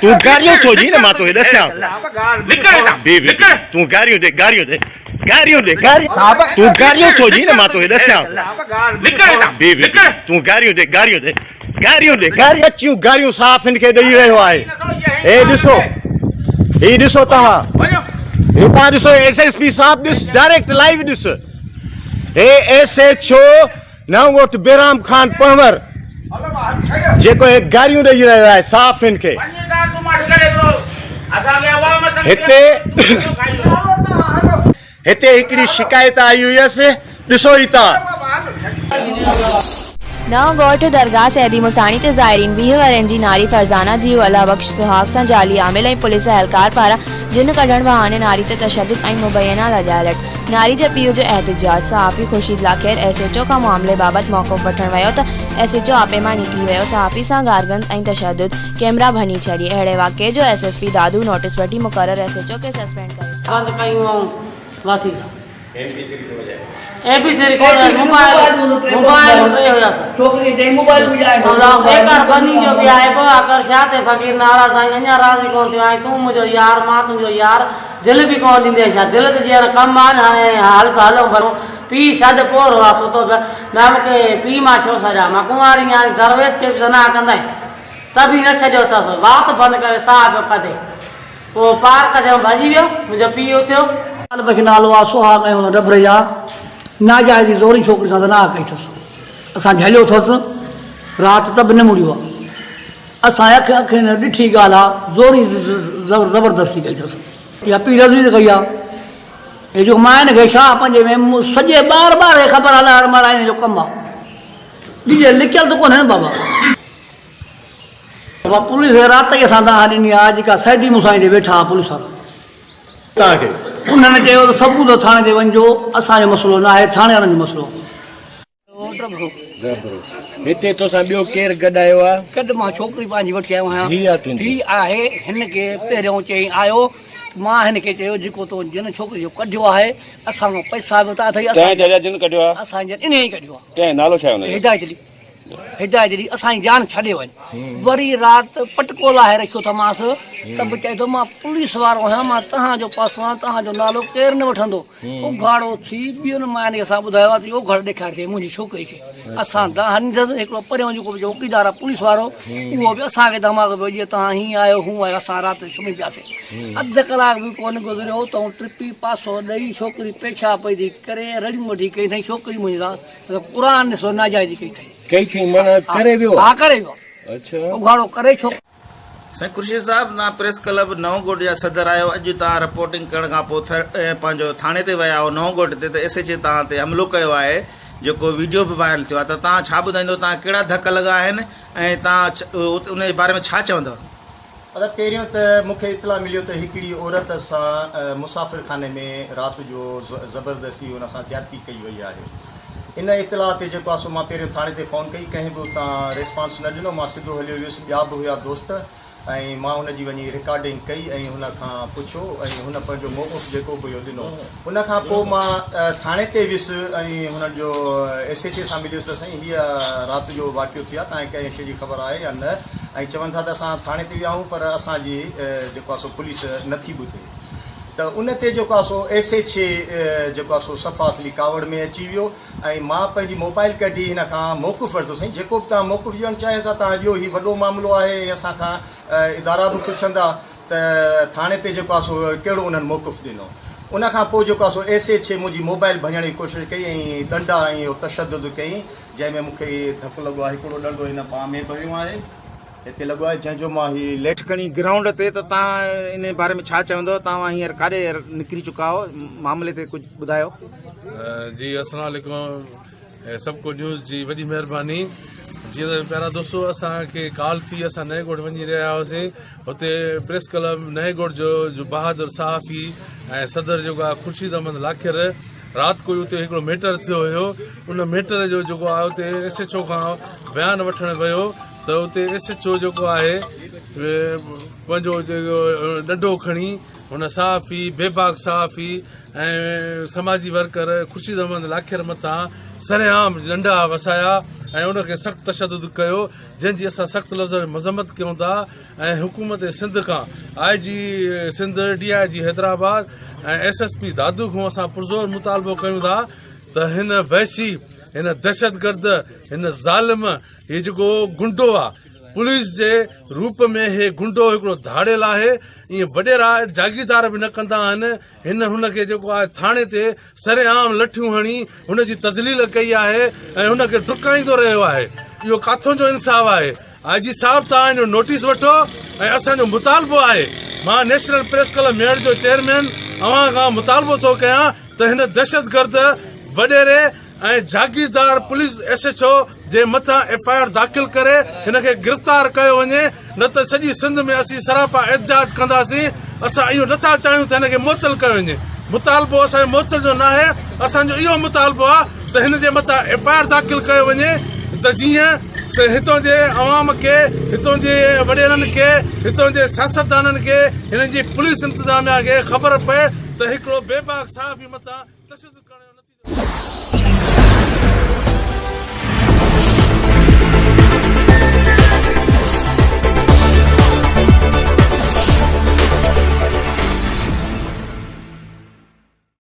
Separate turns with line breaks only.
تون گاريون ٿو ڏين مان توکي ڏسيان ٿو. بي بي تون گاريون ڏي گاريون ڏي گاريون ڏي گاريون تون گاريون ٿو ڏين مان توکي ڏسيان ٿو. بي بي تون گاريون ڏي گاريون ڏي گاريون ڏي گاريون اچيون گاريون صحافين کي ڏئي رهيو آهي. هي ڏسو هي ڏسو توهان هي توهان ڏسو ايس ايس پي صاحب ڏس ڊائريڪٽ لائيو ڏس هي ايس ايڇ او نئون ڳوٺ بهرام خان پنهور جيڪو هي گاريون ڏئي رهيو آهي صحافين کي هتي هتي هڪڙي شڪايت آئي هئس ڏسو هي تان.
نئون ڳوٺ درگاهه سيدي موساڻي تي زائرين 20 ورهين جي ناري فرزانه ڌيء الله بخش سهاڳ سان جعلي عامل ۽ پوليس اهلڪار پاران جن ڪڍڻ بهاني ناري تي تشدد ۽ مبينا لڄالٽ ناري جي پيء جو احتجاج، صحافي Khurshid Lakhair S H O کان معاملي بابت موقف وٺڻ ويو ته ايس ايڇ او آپي مان نڪري ويو، صحافي سان گارگند ۽ تشدد، ڪيمرا ڀڃي ڇڏي، اهڙي واقعي جو S S P Dadu notice وٺي مقرر ايس ايڇ او کي سسپينڊ ڪري ڇڏيو.
بند ڪيون ۽ واٿي ٿا. ايم پي ٿري ڪونه آهي موبائل موبائل ٽي هيا
ڇوڪري چئي موبائل به آهي
ايڪر بني جو به آهي ٻه اکر ڇا تي فقير ناراض آهين اڃا راضي ڪونه ٿيو آهين تون منهنجو يار مان تنهنجو يار دل به ڪونه ڏيندين ڇا دل ته جيئن ڪم آ نه هاڻي هل ته هلون ڀلون پيء ڇڏ پور هئا ستو پيا نه مون کي پيء مان ڇو ڇڏيان مان ڪنواري نياڻي درويش کي به زنا ڪندين ته به نه ڇڏيو اٿس وات بند ڪري ساهه پيو ڪڍي پوء پارڪ جان ڀڄي ويو منهنجو پيء اٿيو.
طالب کي نالو آ سهاڳ ۽ هن ڊڀري جا ناجائزي زوري ڇوڪري سان زنا ڪئي اٿس اسان جهليو اٿس رات ته به نه مڙيو آ. اسان اک اکين ڏٺي ڳالهه آ، زوري زبردستي ڪئي اٿس. اها پير عزيز ڪئي آ. هي جو مان هن کي شاهه پنجي ۾ سڄي ٻار ٻار کي خبر آ لهر مارائڻ جو ڪم آ. ڏجي لڪيل ته ڪونهي نه بابا. بابا پوليس کي رات ئي اسان دانهن ڏني آ جيڪا سيدي موسائين تي ويٺا آ پوليس وارا.
توهان کي.
انهن چيو ته ثبوت ٿاڻي تي وڃجو اسان جو مسئلو ناهي ٿاڻي وارن جو مسئلو آ.
ڊڀرو، هتي توسان ٻيو ڪير گڏ آيو آ؟
گڏ مان ڇوڪري پنهنجي وٺي آيو آهيان.
هي آ تنهنجي؟
هي آهي. هن کي پهريون چيائين آيو ته مان هن کي چيو جيڪو تو جن ڇوڪري جو ڪڍيو آهي اسان کان پئسا به ورتا اٿئي.
ڪنهن چيو جن ڪڍيو آ؟
اسان جن انهيء ئي ڪڍيو آ.
ڪنهن نالو ڇا آهي ان جو؟
هدايت علي. هدايت علي اسان جي جان ڇڏي وڃ. وري رات پٽڪو لاهي رکيو اٿمانس ته به چئي ٿو مان پوليس وارو آهيان مان توهان جو پاسو آهيان توهان جو نالو ڪير نه وٺندو. اگهاڙو ٿي ٻين ماين کي اسان ٻڌايو آهي ته اهو گهڙ ڏيکاري ٿي منهنجي ڇوڪري کي اسان دانهن ڏني اٿس هڪڙو پريون جيڪو چوڪيدار آهي پوليس وارو اهو به اسان کي دماغ پيو ڏئي توهان هيئن آهيو هونئن آهيو اسان رات جو سمهي پياسين اڌ ڪلاڪ به ڪونه گذريو ته ٽپي پاسو ڏئي ڇوڪري پيشاب پئي ٿي ڪري رڙيون وٺي ڪئي اٿئي ڇوڪري منهنجي سان قرآن ڏسو ناجائزي ڪئي اٿئي
ڪئي اٿئي معنيٰ ڪري ويو
ها ڪري ويو
اڇا
اگهاڙو ڪري ڇوڪري
سائين خورشيد صاحب توهان پريس ڪلب نئون ڳوٺ جا صدر آهيو اڄ توهان رپورٽنگ ڪرڻ کان پوء پنهنجو ٿاڻي تي ويا آهيو نئون ڳوٺ تي ته ايس ايڇ اي توهان تي حملو ڪيو آهي جيڪو ويڊيو به وائرل ٿيو آهي ته توهان ڇا ٻڌائيندو توهان ڪهڙا ڌڪ لڳا آهن ۽ توهان ان جي باري ۾ ڇا چوندو.
ادا پهريون ته مون کي اطلاع مليو ته هڪڙي عورت سان مسافر خاني ۾ رات جو زبردستي ان سان زيادتي ڪئي وئي آهي ان اطلاع تي جيڪو آهي سو مان پهريون ٿاڻي تي فون ڪئي ڪنهن به اتان ريسپانس نه ڏنو مان سڌو هليو ويس ٻيا به هيا دوست ۽ مان ان جي وڃي رڪارڊنگ ڪئي ۽ هن کان پڇيو ۽ هن پنهنجو موقف جيڪو به هيو ڏنو ان کان پوء مان ٿاڻي تي ويس ۽ هنن جو ايس ايڇ اي سان مليس ته سائين هيء رات جو واقعو ٿيو آهي توهان کي ڪنهن شيء جي خبر آهي يا نه ۽ چون ٿا ته اسان ٿاڻي تي ويا آهيون پر اسان جي جيڪو آهي سو پوليس نٿي ٻڌي ته ان تي جيڪو آهي سو ايس ايڇ اي جيڪو آهي سو صفا اصلي ڪاوڙ ۾ اچي ويو ۽ مان پنهنجي موبائل ڪڍي هن کان موقف ورتو سائين جيڪو به توهان موقف ڏيڻ چاهيو ٿا توهان ڏيو هي وڏو معاملو آهي ۽ اسان کان ادارا به پڇندا ته ٿاڻي تي جيڪو آهي سو ڪهڙو انهن موقف ڏنو ان کان پوء جيڪو آهي سو ايس ايڇ اي منهنجي موبائل ڀڃڻ جي ڪوشش ڪئي ۽ ڏنڊا ۽ اهو تشدد ڪئي جنهن ۾ مون کي ڌڪ لڳو آهي هڪڙو ڏنڊو هن ٻانهن ۾ به هنيو آهي هتي لڳو آهي جنهن جو مان هي ليٽ
کڻي گرائونڊ تي ته توهان ان باري ۾ ڇا چوندو توهان هينئر ڪاڏي نڪري چڪا آهو معاملي تي ڪجهه ٻڌايو.
جي السلام عليڪم سڀ ڪو نيوز جي وڏي مهرباني جي ته پيارا دوستو اسان کي ڪال ٿي اسان نئين ڳوٺ وڃي رهيا هئاسين هتي پريس ڪلب نئين ڳوٺ جو بهادر صحافي ۽ صدر جيڪو آهي خورشيد احمد لاکير رات ڪوئي اتي هڪڙو ميٽر ٿيو هيو ان ميٽر جو جيڪو آهي اتي ايس ايڇ او کان بيان وٺڻ ويو ته اتي ايس ايڇ او جيڪو آهي پنهنجو جيڪو ڏنڊو کڻي هن صحافي بيباڪ صحافي ۽ سماجي ورڪر خورشيد احمد لاکير مٿان سرعام ڏنڊا وسايا ۽ ان کي سخت تشدد ڪيو جنهن جي اسان سخت لفظن ۾ مذمت ڪيون ٿا ۽ حڪومت سنڌ کان I G Sindh D I G Hyderabad ۽ S S P Dadu کان اسان پرزور مطالبو ڪيون ٿا ته هن وحشي هن دهشتگرد هن ظالم هي جيڪو گنڊو آ پوليس جي روپ ۾ هي گنڊو هڪڙو ڌاڙيل آهي ائين وڏيرا جاگيردار به نه ڪندا آهن هن هن کي جيڪو آهي ٿاڻي تي سرعام لٺيون هڻي هن جي تذليل ڪئي آهي ۽ هن کي ڊڪائيندو رهيو آهي اهو ڪاٿون جو انصاف آهي آء جي صاحب توهان ان جو نوٽيس وٺو ۽ اسان جو مطالبو آهي مان نيشنل پريس ڪلب ميهڙ جو چيئرمين اوهان کان مطالبو ٿو ڪيان ته هن دهشتگرد وڏيري ۽ جاگيردار پوليس ايس ايڇ او جي مٿان ايف I R داخل ڪري هن کي گرفتار ڪيو وڃي نه ته سڄي سنڌ ۾ اسين سراپا احتجاج ڪنداسين اسان اهو نٿا چاهيون ته هن کي معطل ڪيو وڃي مطالبو اسان جو معطل جو ناهي اسان جو اهو مطالبو آهي ته هن جي مٿان ايف I R داخل ڪيو وڃي ته جيئن هتان جي عوام کي هتان جي وڏيرن کي هتان جي سياستدانن کي هنن جي پوليس انتظاميا کي خبر پئي ته هڪڙو بيباڪ صحافي مٿان تشدد ڪرڻ.